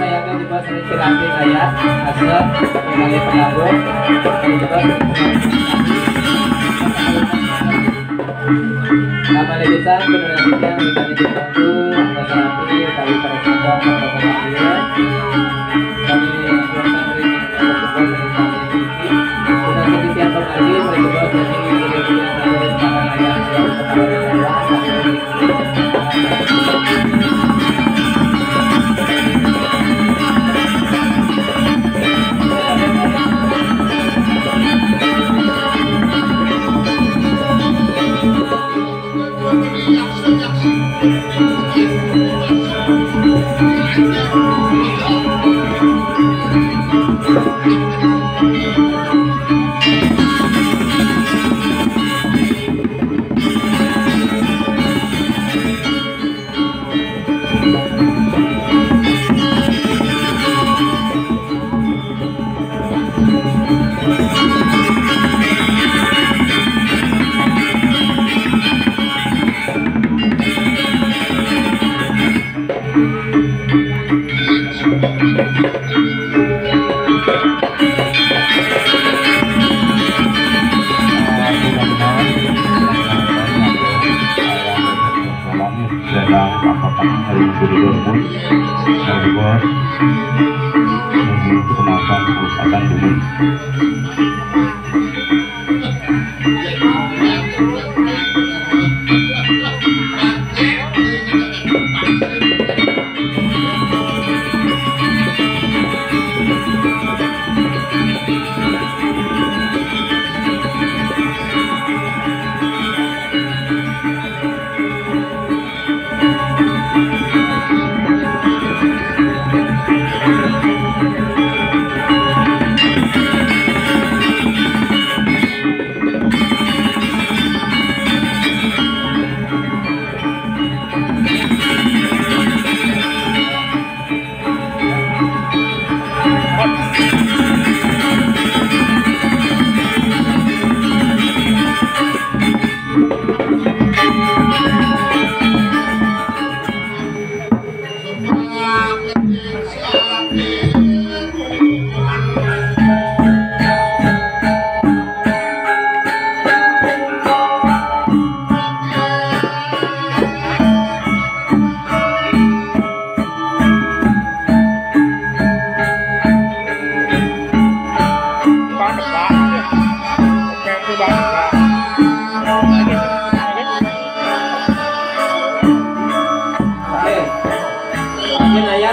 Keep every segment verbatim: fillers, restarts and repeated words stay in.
Saya juga sering terapi saya, asal mengenai penabung, kalau juga Kamari pisan generasi yang dibanding waktu, masyarakat, kami para siswa, para pemuda, kami yang dari sudah sedemikian pemagi, bertugas dari gereja, dari para ayah, dari para Sedang apa kami hari gubernur pun, dan juga untuk penonton akan dulu.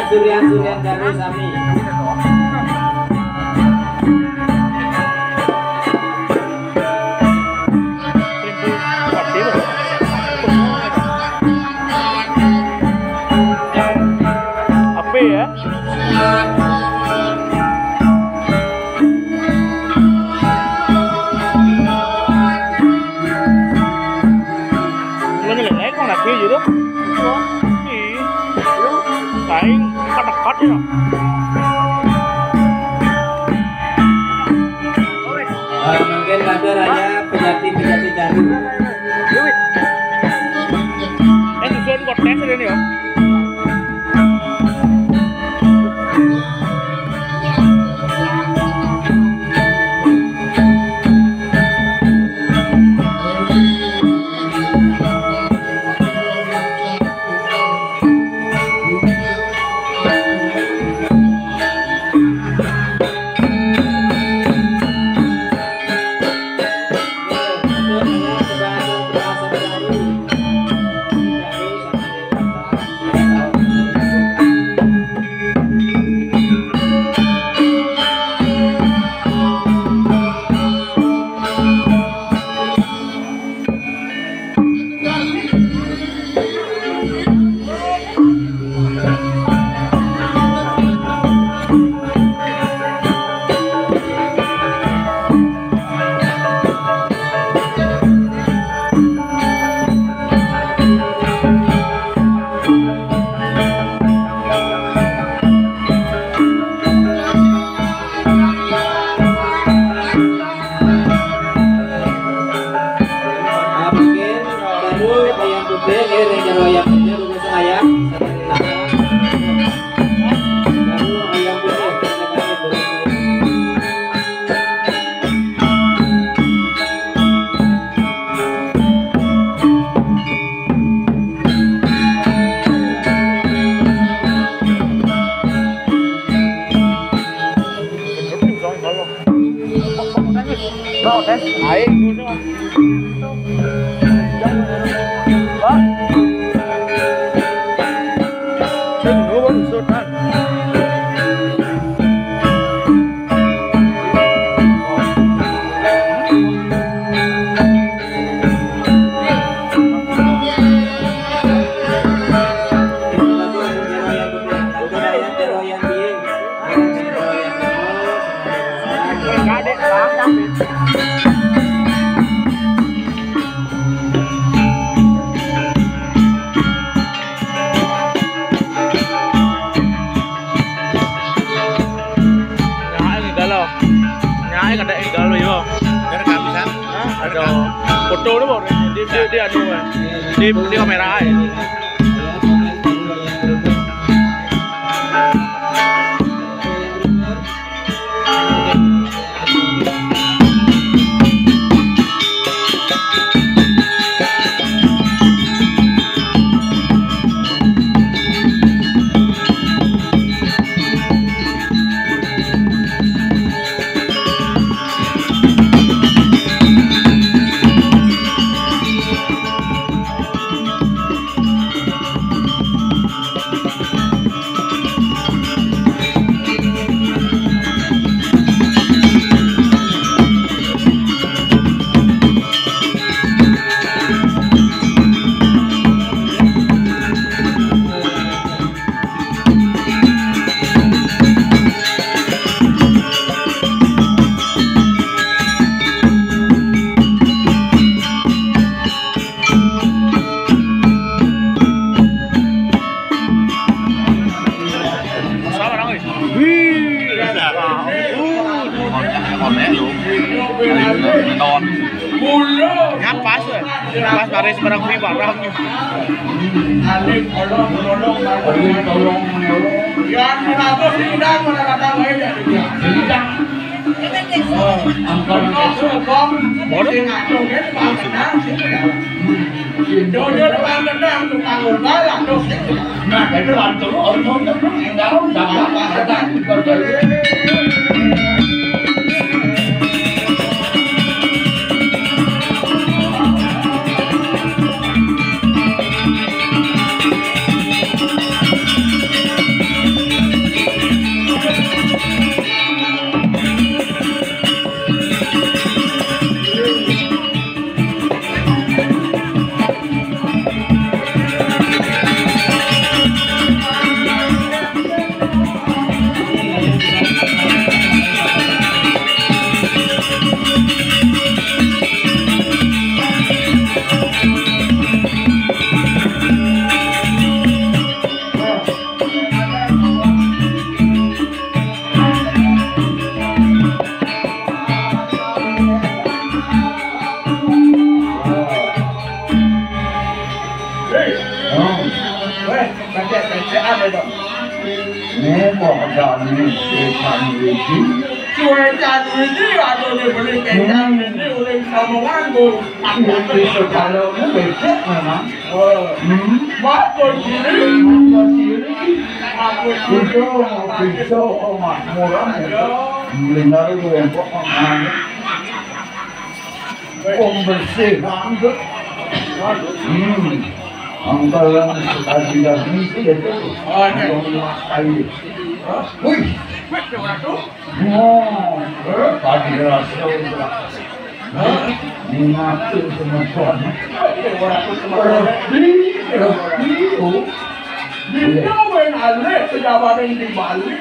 Surian-surian jadul sami. Apa ya? Mulanya lelek, mau lagi gitu. Ih, paling dekat-dekat ya. Eh, mungkin ada raya penyakit-penyakit jadul. Eh, susun podcast ini ya. Mungkin baru ayam putih, eh, yang jero ayam putih, bukan ayam. Baru ayam putih. Nyai kada énggal yo. Dari kami, Sam. Hah? Ada foto dulu, Bor. Di, di, di anu, eh. Di, di kamera, eh. Wih, konek lho. Nonton. Nyapas, eh. Pas baris barang kuwi barang. Alim tolong menolong, tolong menolong. Ya, menato sing udah pada datang aja. Bodoh. Nah, itu langsung orang nonton, enggak, enggak, enggak. Nih, kok jane Suecan Widi. Suecan Widi, aduh, nih, beli kecap, hmm, ini uling samongan, Bu. Itu segala ini becek memang. Oh. Hmm. Matur diri. Matur diri. Matur diri. Itu bisa, oh, makmuran ya. Melingkar itu yang kok, oh, Pembersihan tuh. Hmm. Angkalan sekali lagi itu. Ada. Yang memakai. Wih. Wih, Ratu. Wah, eh, tadi rasa. Hah? Mengatur teman-teman. Wih, Ratu teman-teman. Lebih, lebih, oh. Dina wéh alih pejabaning di Bali.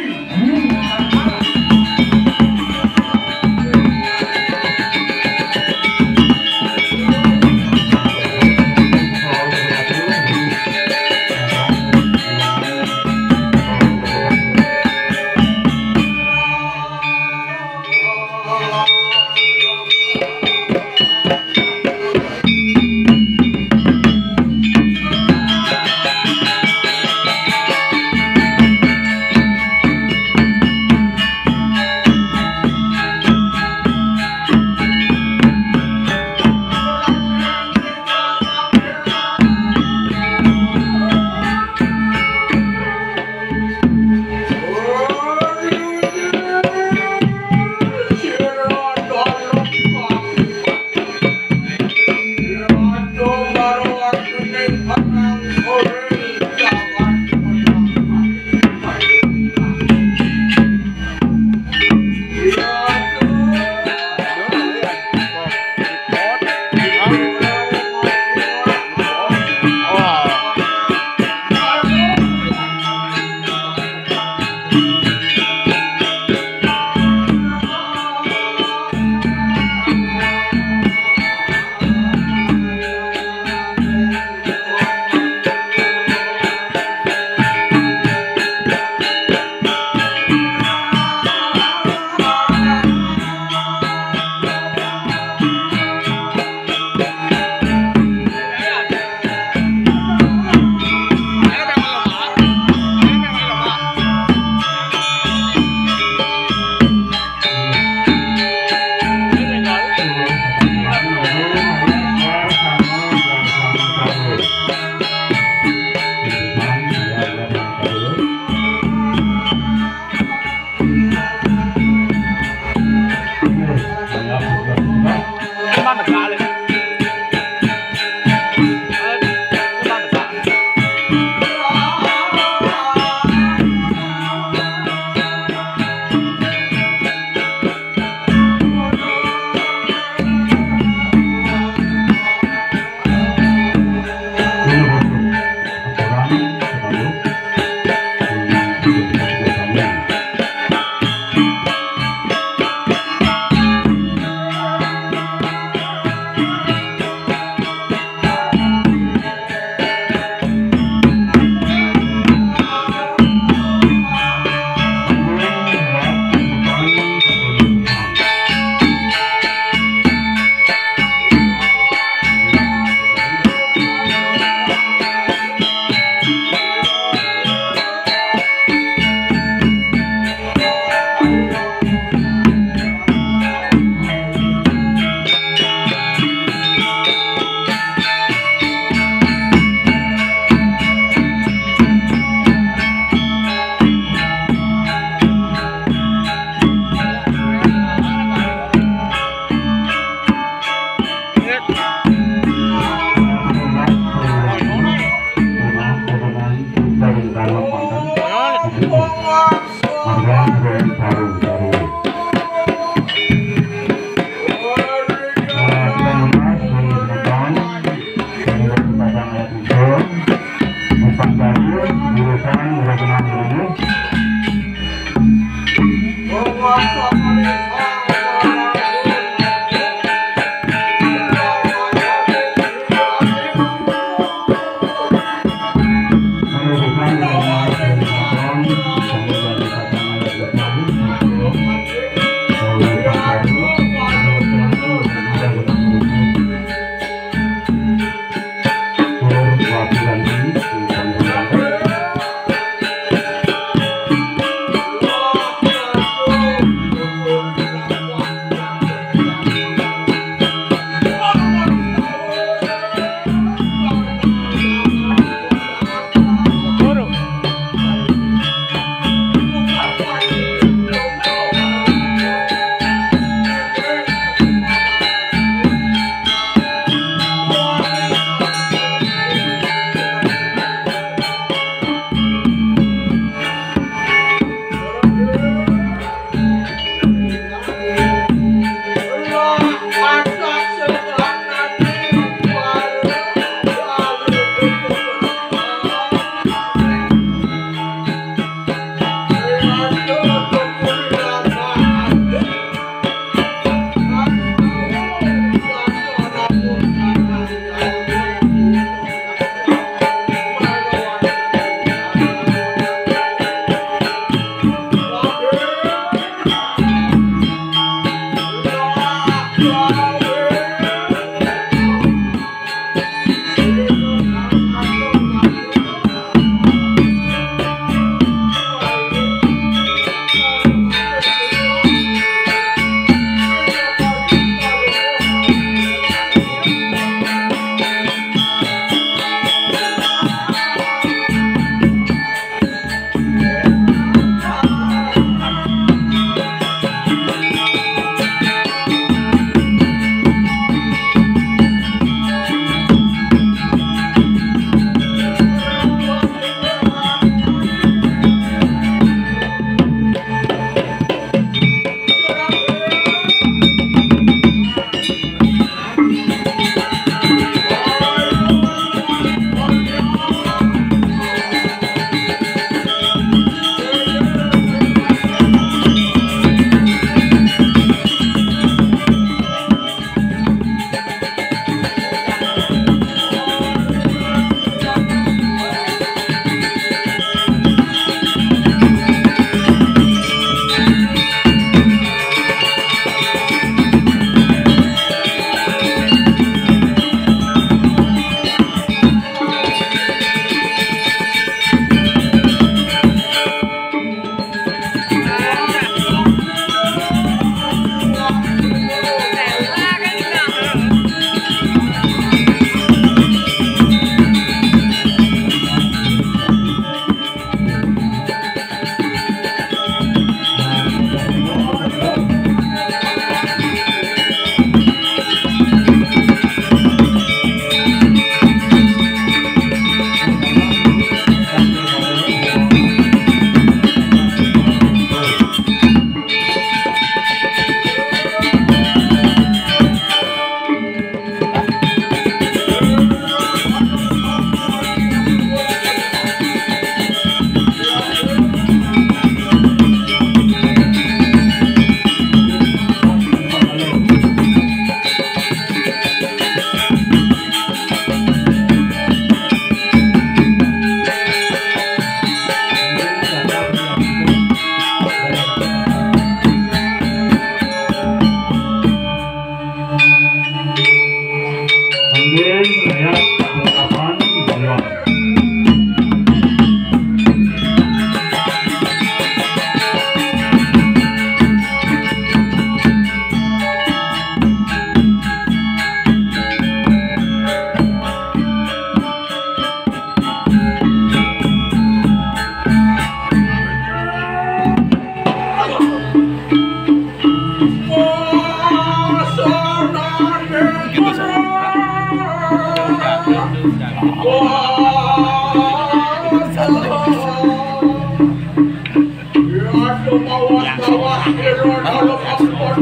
Mawas-mawas, ira dalam ampun.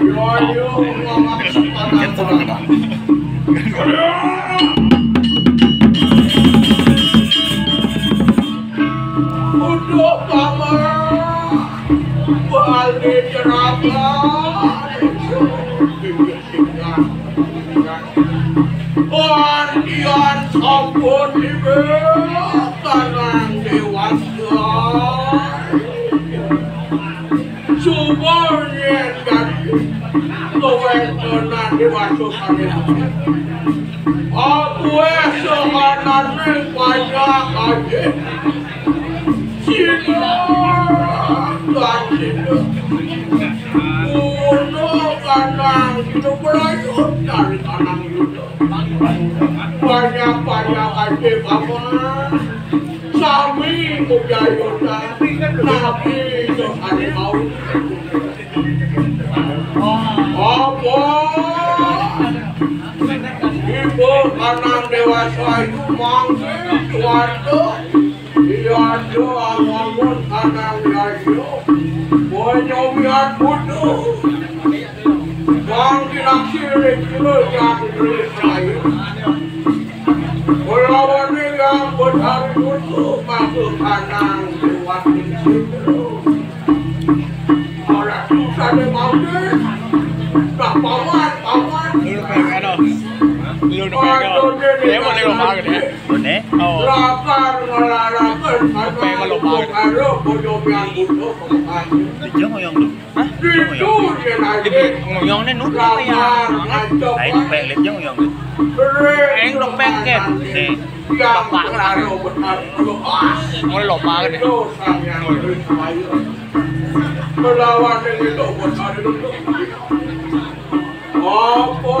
Yo, yo, mawas. Untuk paman, balik jerapah. Pandian sampun tiba, Kanang dewasa. Suba nyén dadi kawéntenan dewasa sané. Aku wéh sahanané banyak aja. Sila, sila. Kuno Kanang kita berayut dari Kanang Yuda. Banyak-banyak aja, Paman. Sami mujayotan, nabi sehari mau. Apa? Ibu Kanang dewasa itu mangkin warga. Iya, doa ngomong Kanang Yayo. Boyo miat butuh. Bang tidak sirik dulu yang beli saya. Kulawané yang betari dulu masuk Kanang kuat di situ. Ora susah deh, Bang. Nah, paman, paman. Lu udah pegang, anu. Lu udah pegang. Dia mau nengok banget ya. Udah. Oh. Lapar ngelalakan, pengen lo banget. Karo boyo pian butuh. Dia ngoyong lu. Hah? Dia ngoyong. Dia ngoyong nih, nunggu ya. Lain pelit dia ngoyong lu. Aing udah pengen. Nih. Bapak ngelarang. Mulai lomba kan ya. Melawan yang itu buat hari itu. Apa?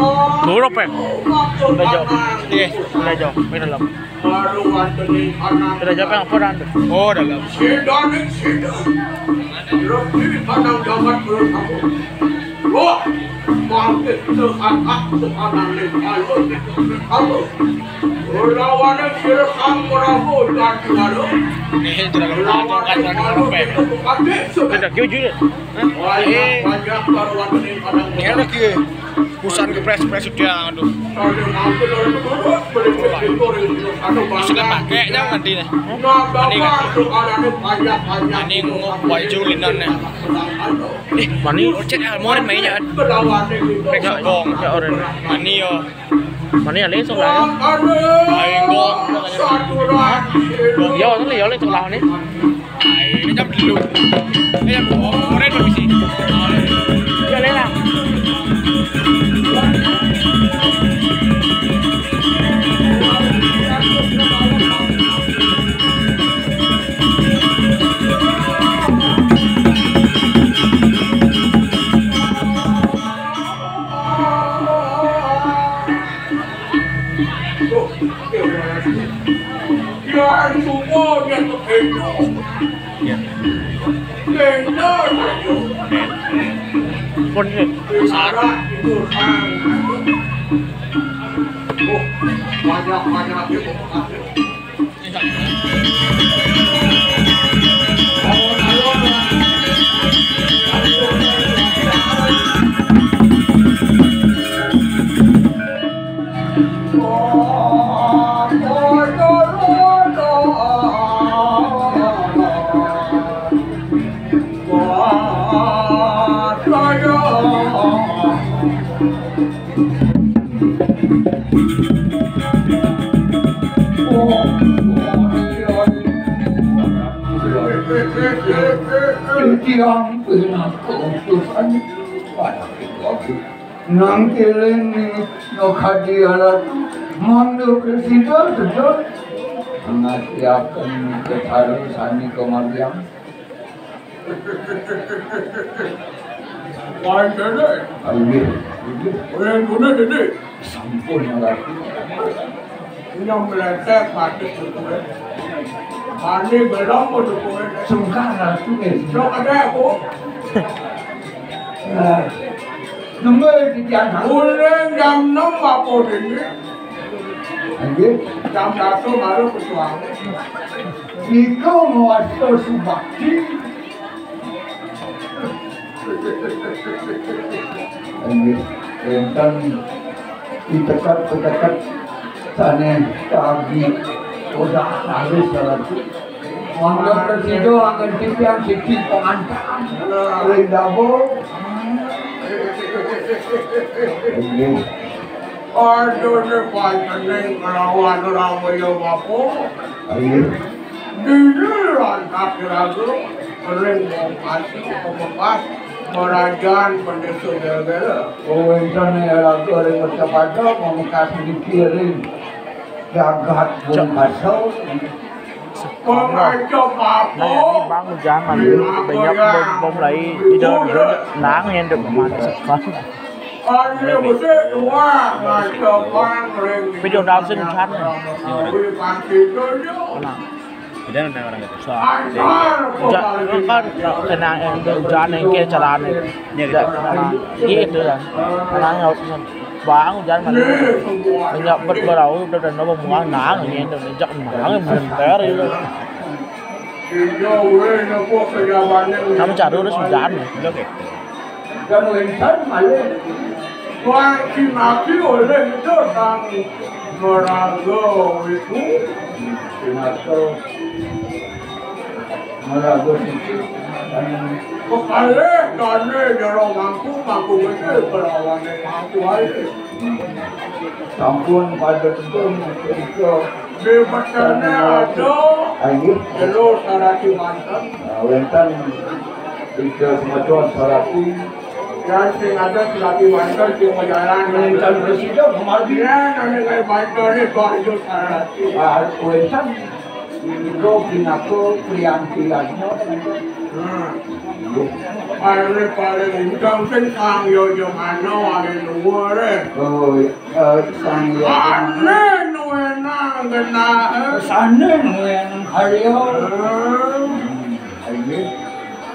Buruk, Peng. Udah jauh. Iya, udah jauh. Ini dalam. Baru ada di kanan. Udah jauh, Peng. Apa, Ran? Oh, dalam. Sida nih, sida. Lebih kanan jangan belum kamu. Wah, bangkit ke atas, ke kanan nih. Ayo, ayo. Lawannya sira sang Prabu Jatiwalu. Ini sudah lupa, kan, kan, kan, Peng. Sudah jujur. Hah? Eh. Ini ada kieu. Busan kepres-pres sudah, aduh. Sudah pakai, jangan nanti nih. Ini kan. Ini ngomong baju linen nih. Eh, mani? Cek Almor mainnya kan. Rek sombong. Ya, orang. Mani yo. Mani ya, langsung lah ya. Aing gong. Ya, ini ya, langsung lah nih. Ai, ini jam telu. Eh, jam dua. Sore permisi. Ya, Lela. Ya, semua dia terkena. Ya. Kena saja. Pun ni. Sarah itu kan. Oh, banyak-banyak itu. Tiang pinaka utusan pada keluarga. Nang kiling no kadi alat mandu presida sedot. Ngasiaken ketarusan kemariang. Wah, Dede. Ayo, ayo. Oleh guna, Dede. Sampun, Ratu. Ini yang meletek mati, Dede. Mani belum, Dede. Sungkan, Ratu, ya. Sok ada aku. Nah, nunggu di tiang. Mulai jam enam apa ini? Anjir. Jam satu baru kecuali. Niku ngwasta subakti. Inggih, wénten piteket-piteket sané kagi udah halus salah. Mangga prasida angen titiang siji panganten. Ring dawuh. Inggih. Aduh, ne panjeneng kelawan Ramaya Bapa. Inggih. Dini lantas raga ring Bupati Pamekas Kerajaan Pendesa Gegel. Oh, wénten raga ring Mecapada Pamekas niki ring jagat Bungkasa. Pengaja Bapa. Nah, ini Bang Ujang, ambil banyak bom, bom lagi. Tidak, tidak, nang yang depan. Ane besik tuah ngacoban ring. Video dancing kan. Wih, pasti dojo. Nah. Beda dengan orang itu. Soal. Antar. Ja-, kan, kena, eh, hujan yang kiri caranya. Iya, gitu. Ja-, nah, gitu kan. Karena nggak usah. Bang, hujan kan. Banyak berberau, udah, udah, udah, buang, nah, ini, udah, injak, nah, menter, gitu. Iya, weh, nopo pejabané. Kamu cari udah hujan, ya? Udah, oke. Dan wénten malih. Wah, kinaki oleh itu sang maraga itu. Pinaka maraga suci. Kekalih dané jero mangku, mangku gedé kelawané mangku alit. Sampun pada tentu menika. Di petene ada. Ayo. Jero sarati manten. Nah, wénten tiga semeton sarati. Dan sing ada sarati manten sing majalan. Wénten prasida kumargi. Ya, nang kaya manten iki kok sarati. Ah, wénten. Nika pinaka Priyanti Yadnya. Hmm. Paling, paling undang sing Sang Yajamana wali luwur, eh. Oh, eh, Sang Yajamana. Ane nuwenang genah, eh. Sane nuwenang karya. Hmm. Ayo.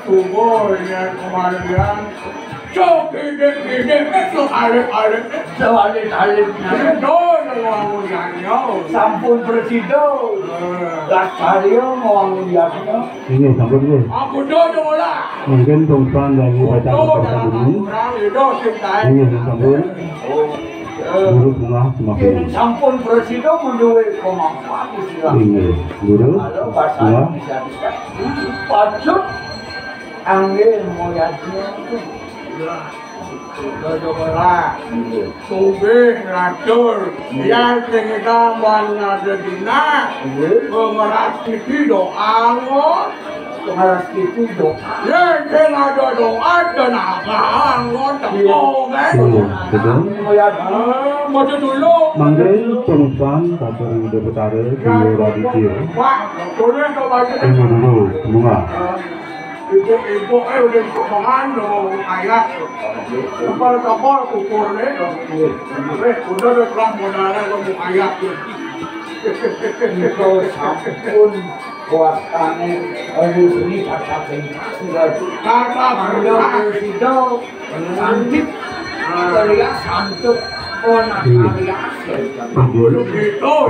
Tunggu, ya, kemarian. Sok gedhe-gedhe, sok alit-alit. Sok alit-alit. Aduh, wangun yadnya. Sampun prasida. Eh. Lastarya wangun yadnya. Inggih, sampun, inggih. Aku dodo lah. Mungkin tungsan dari baca. Kurang, itu, cinta. Inggih, sampun. Oh. Guru Bunga semakin. Sampun prasida menduwe kemampuan istilah. Inggih, Guru. Kalau bahasa Bunga. Bisa, bisa. Pacul. Anggih, moyadnya itu. Dodo lah. Inggih. Sugih ngatur. Inggih. Yang sing kita wan ada dina. Inggih. Pengeras titi doa, ngon. Pengeras titi doa. Yang sing ada doa, dan apa, ngon, tepung, kan? Iya, betul. Moyad. Ah, mau dulu. Mangga tungsan, Bapak Ibu Betara, Guru Raditya. Pak, boleh ke baca. Tunggu dulu, Bunga. Ibu-ibu, eh, udah potongan, udah mau ayat. Kepala kapal, ukurnya, udah. Eh, udah, udah, telah modalnya, udah mau ayat. Nika sampun kuatane ayu seni kata bengkak. Kata bengkak. Mula prasida, santip, karya santuk, onak karya.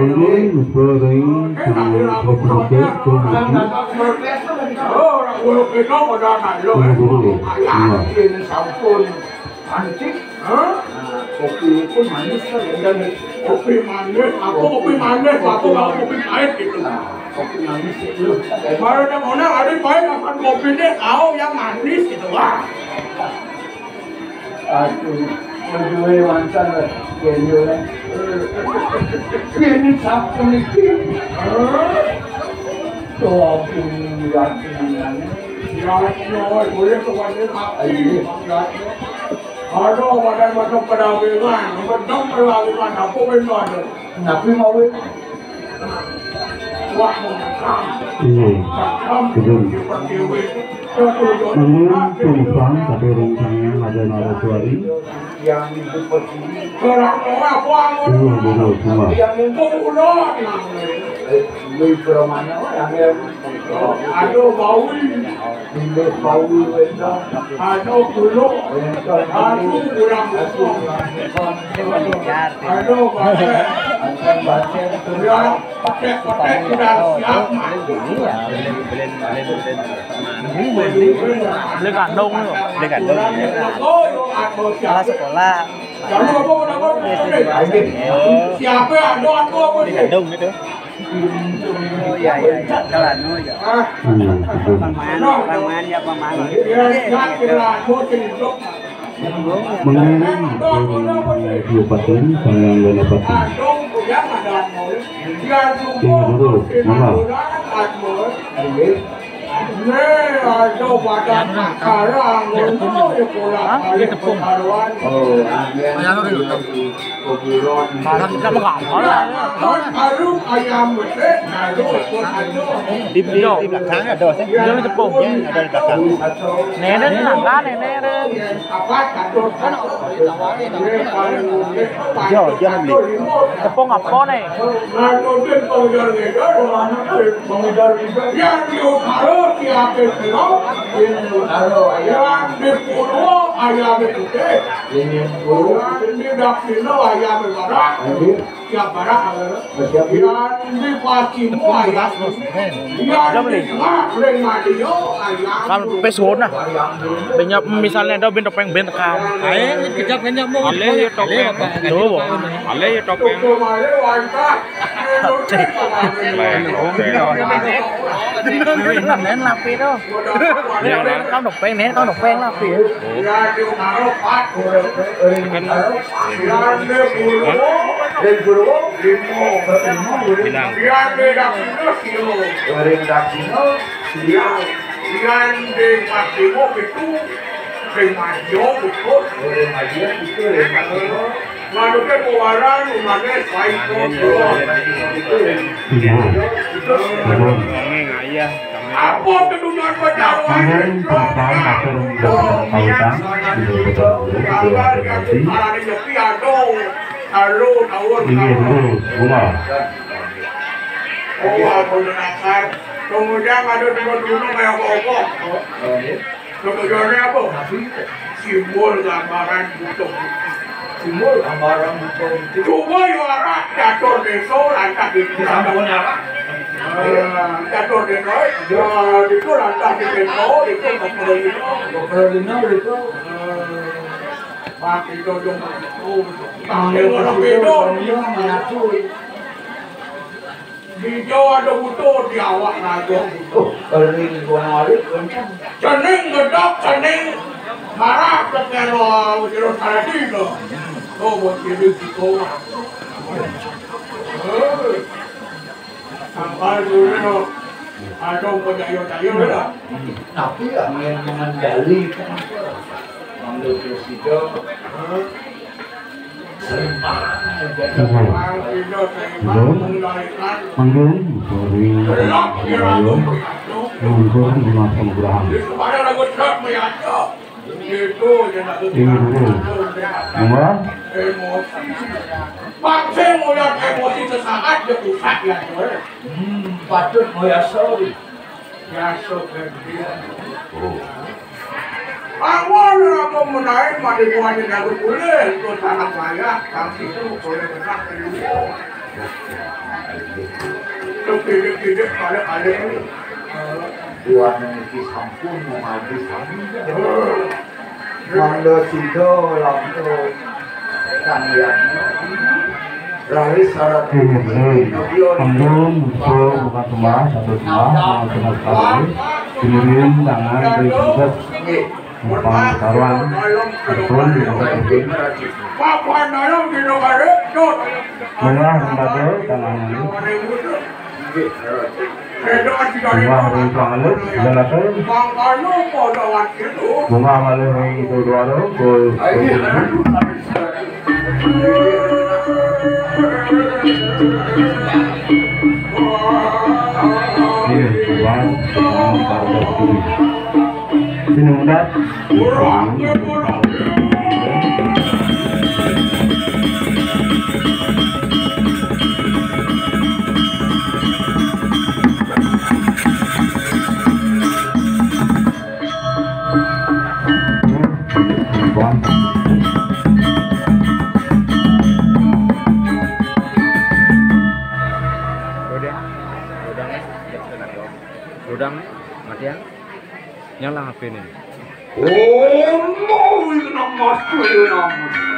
Inggih, muga ring Sang Hyang Widi. Yen sampun pancing, hah? Nah, kopi itu manis kan, enggak nih? Kopi manis, aku kopi manis, aku kalau kopi pahit gitu. Nah, kopi manis itu. Baru ada orang ada pahit, akan kopi deh, kau yang manis gitu, wah. Aduh, berdua mantan lah, ya, ya. Ini sapu niki. Tuh, aku lihat ini. Ya, ya, boleh tuh, Pak. Iya. Aduh, pada masuk pedawingan, masuk pedawingan, aku itu ada. Tapi mau Iya. Betul. Mangga tungsan tapi ring Sang Hyang Raja Naraswari. Iya, betul, semua. Aduh, bau. Aduh, bau. Aduh, kurang. Aduh, bau. Ya, pakai-pakai sudah siap, Mak. Beli kandung tu. Beli kandung. Kalau sekolah. Siapa ada, ada apa? Beli kandung gitu. Oh, ya, ya, ya. Kalau anu, ya. Paman, paman, ya, paman. Mengenai Bupati, Sanggang Ganapati. Ini dulu, mangga. Hah? Dia tepung. Ayam udah. Kan kita mau apa? Di, di, di belakang ada, sih. Dia tepung. Ya, ada di belakang. Nenek, nenek, nenek. Yo, yo, beli. Tepung apa nih? Yang diutara siapa itu? Yang di Purwo ayam itu teh. Yang di Daksina ayam itu. Siap barang, eh. Siap, siap. Yang di Patimo ayam. Yang di tengah, Ring Madio ayam. Kan pes wona. Banyak misalnya ada ben topeng ben tekan. Ayo, kejap kan nyamuk. Alih ya topeng. Alih apa? Tuh, Bo. Alih ya topeng. Tuh, Bo, alih, wajah. Nen lapi tuh. Nen, nen, kau topeng, nen, kau topeng lapi. Kan Bilang. Ring Daksina, sio. Ring Daksina, sio. Ring Patimo, pitu. Ring Madio, pitu. Ring Madio, pitu, Ring Patimo. Manuknya keluaran, umane, baik, pitu. Iya. Pitu. Iya. Apa tujuan perjalanan? Ini, ini, ini, bunga. Oh, aku dengar. Kemudian ada dua gunung kayak apa-apa. Tujuannya apa? Simbol gambaran buto. Simbol gambaran buto. Coba yo arah catur desa lantas di, di Sampurna. Eh, catur desa, eh, itu lantas di desa, itu keperluan. Keperluan itu. Eh, Pak, itu dong. Pakai orang beda. Di Jawa ada buto, di awak naga buto. Oh, kering gua narik, kencang. Cening gedok, cening marah, ketero, jero sarati, no. Oh, buat diri kita. Eh. Sampai dulu, no. Ada kau jayo-jayo, dah. Tapi ya, main dengan jali, kan. Manggil presiden. Hah? Ibu. Ibu. Manggil, sorry, ayo. Manggur, lima samudra. Ini dulu. Bunga. Emosi. Paksa ngoyak emosi sesaat, dia pusat, ya, tuh. Hmm, patut ngoyak, sorry. Biasa, kan, dia. Oh. Awal aku menaik, mandi buahnya lagu boleh, itu tanah layak, tapi itu boleh kena keluar. Terpilih-pilih pada-pada ini. Buahnya niki sampun menghabis kami. Oh. Mangga sida lampu kang yadnya. Raris sarat. Inggih, inggih. Panggung, musuh, bukan sembah, satu sembah, mau sembah sekali. Kinirin tangan, beri sukses. Nggih. Mumpang sekarang, betul, betul, betul. Papan dalam di negara, dot. Murah, lembaga, tangan ini. Bunga ring pangalih, jalaké. Bunga malih ring Kudwara, kul. Iya, Bang. Bang, Bang, Bang. Sini, Bang. Bang. Nyala H P ini. Om Nawi Namaste Namaste.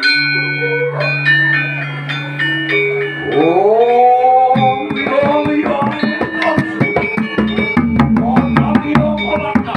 Om Nawi Namaste. Om Nawi Namaste.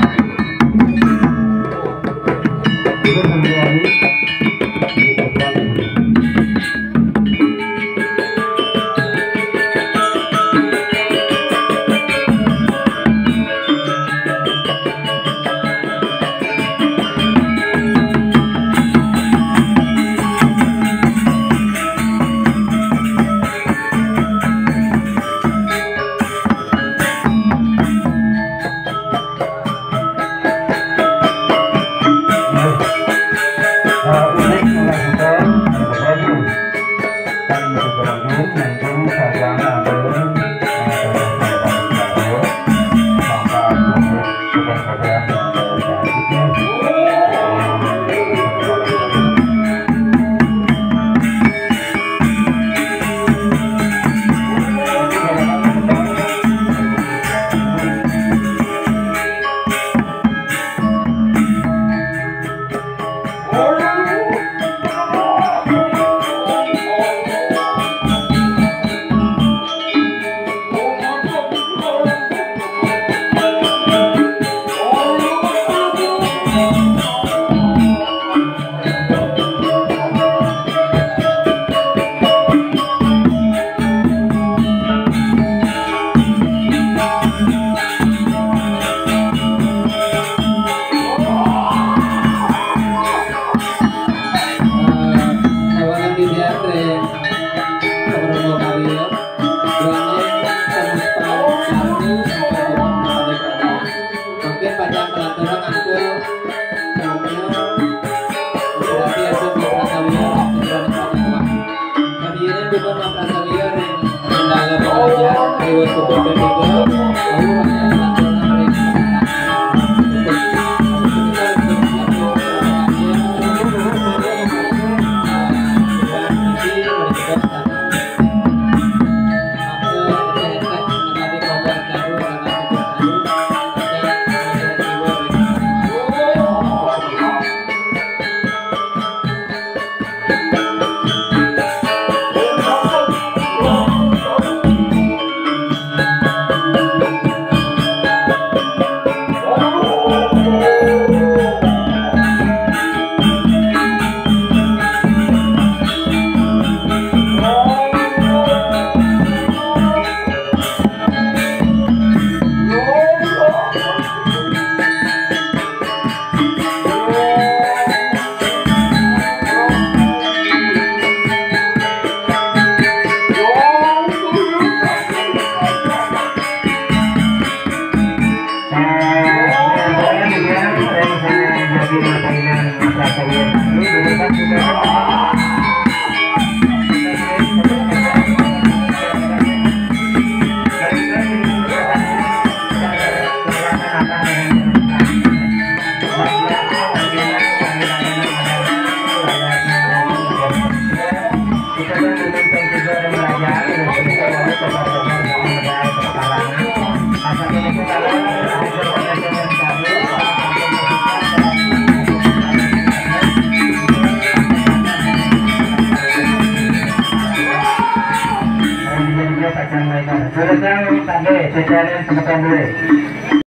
Mungkin pada peraturan aku, sebelumnya, berarti aku berpratawira, berpratawira. Hadirin juga berpratawira, yang dalam belajar, lewat kubur dan juga, lalu ada peraturan mereka. Sudah tahu, tak ada, secara semeton dulu.